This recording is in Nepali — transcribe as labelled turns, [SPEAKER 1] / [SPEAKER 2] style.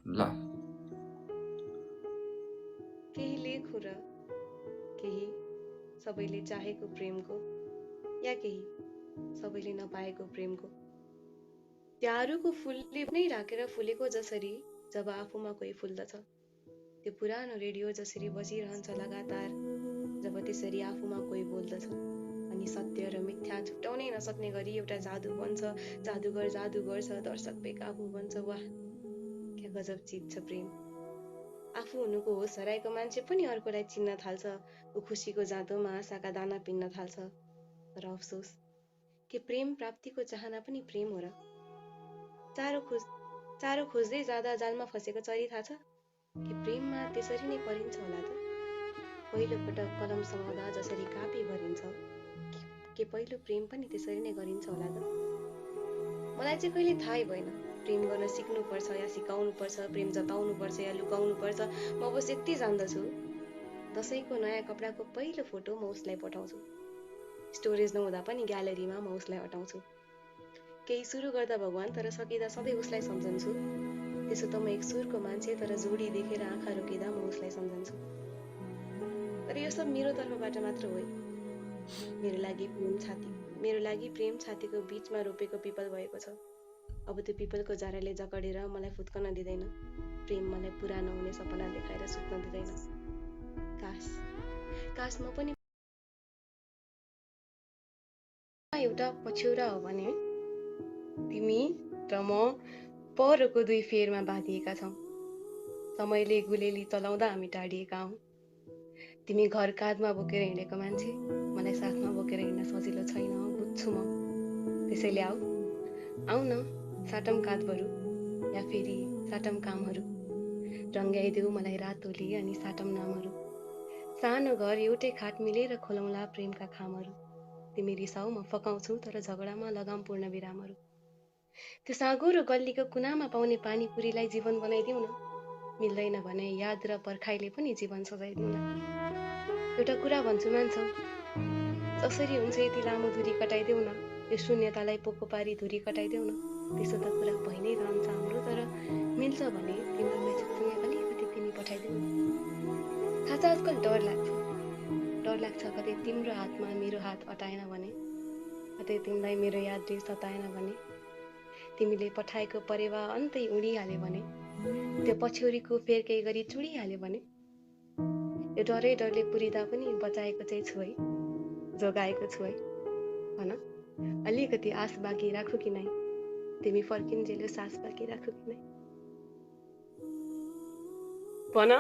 [SPEAKER 1] ल
[SPEAKER 2] केही लेख हो र केही सबैले चाहेको प्रेमको या केही सबैले नपाएको प्रेमको। त्यारुको फुलले नै ढाकेर फुलेको जसरी जब आफूमा कोही फुल्दछ, त्यो पुरानो रेडियो जसरी बजिरहन्छ लगातार जब त्यसरी आफूमा कोही बोल्दछ, अनि सत्य र मिथ्या छुट्याउनै नसक्ने गरी एउटा जादु बन्छ, जादुगर जादु गर्छ, दर्शक बेकाबु बन्छ। वाह, क्या गजब चिज छ प्रेम। आफू हुनुको होस हराएको मान्छे पनि अर्कोलाई चिन्न थाल्छ, ऊ खुसीको जाँतोमा आशाका दाना पिन्न थाल्छ। तर अफसोस, के प्रेम प्राप्तिको चाहना पनि प्रेम हो र? चारो खोज्दै जाँदा जालमा फसेको चरी थाहा छ? के प्रेममा त्यसरी नै परिन्छ होला त? पहिलो पटक कलम समाउँदा जसरी कापी भरिन्छ, के पहिलो प्रेम पनि त्यसरी नै गरिन्छ होला त? मलाई चाहिँ कहिले थाहै भएन, प्रेम गर्न सिक्नुपर्छ या सिकाउनुपर्छ, प्रेम जताउनुपर्छ या लुकाउनुपर्छ। म बस यति जान्दछु, दसैँको नयाँ कपडाको पहिलो फोटो म उसलाई पठाउँछु। स्टोरेज नहुँदा पनि ग्यालरीमा म उसलाई अटाउँछु। केही सुरु गर्दा भगवान, तर सकिँदा सधैँ उसलाई सम्झन्छु। त्यसो त म एक सुरको मान्छे, तर जोडी देखेर आँखा रोकिँदा म उसलाई सम्झन्छु। तर यो सब मेरो तर्फबाट मात्र हो। मेरो लागि प्रेम छातीको बीचमा रोपेको पिपल भएको छ। अब त्यो पिपलको जराले जकडेर मलाई फुत्कन दिँदैन। प्रेम मलाई पुरा नहुने सपना देखाएर सुत्न दिँदैन। काश म पनि एउटा पछ्यौरा हो भने तिमी र म परको दुई फेरमा बाँधिएका छौँ। समयले गुलेली चलाउँदा हामी टाढिएका हौँ। तिमी घर काँधमा बोकेर हिँडेको मान्छे, मलाई साथमा बोकेर हिँड्न सजिलो छैन, बुझ्छु म। त्यसैले आऊ न, साटम काँधहरू या फेरि साटम कामहरू। रङ्ग्याइदेऊ मलाई रातोली अनि साटम नामहरू। सानो घर एउटै खाट मिलेर खोलौँला प्रेमका खामहरू। तिमी रिसाउ म फकाउँछु, तर झगडामा लगामपूर्ण विरामहरू। त्यो साँगुरो गल्लीको कुनामा पाउने पानीपुरीलाई जीवन बनाइदेऊ न। मिल्दैन भने याद र पर्खाइले पनि जीवन सजाइदेऊ न। एउटा कुरा भन्छु मान्छौ, जसरी हुन्छ यति लामो दूरी कटाइदेऊ न। यो शून्यतालाई पोको पारी धुरी कटाइदेऊ न। त्यसो त कुरा भइ नै रहन्छ हाम्रो, तर मिल्छ भने तिम्रो म्यासेजसँगै अलिकति तिमी पठाइदेऊ न। थाहा छ आजकल डर लाग्छ कतै तिम्रो हातमा मेरो हात अटाएन भने, कतै तिमीलाई मेरो यादले सताएन भने, तिमीले पठाएको परेवा अन्तै उडिहाल्यो भने, त्यो पछ्यौरीको फेर केही गरी चुडिहाल्यो भने, यो डरले पुरिँदा पनि बचाएको चाहिँ छु है, जोगाएको छु है। भन, अलिकति आश बाँकी राखु कि नै? तिमी फर्किन्जेल सास बाँकी राखु कि नै? भन।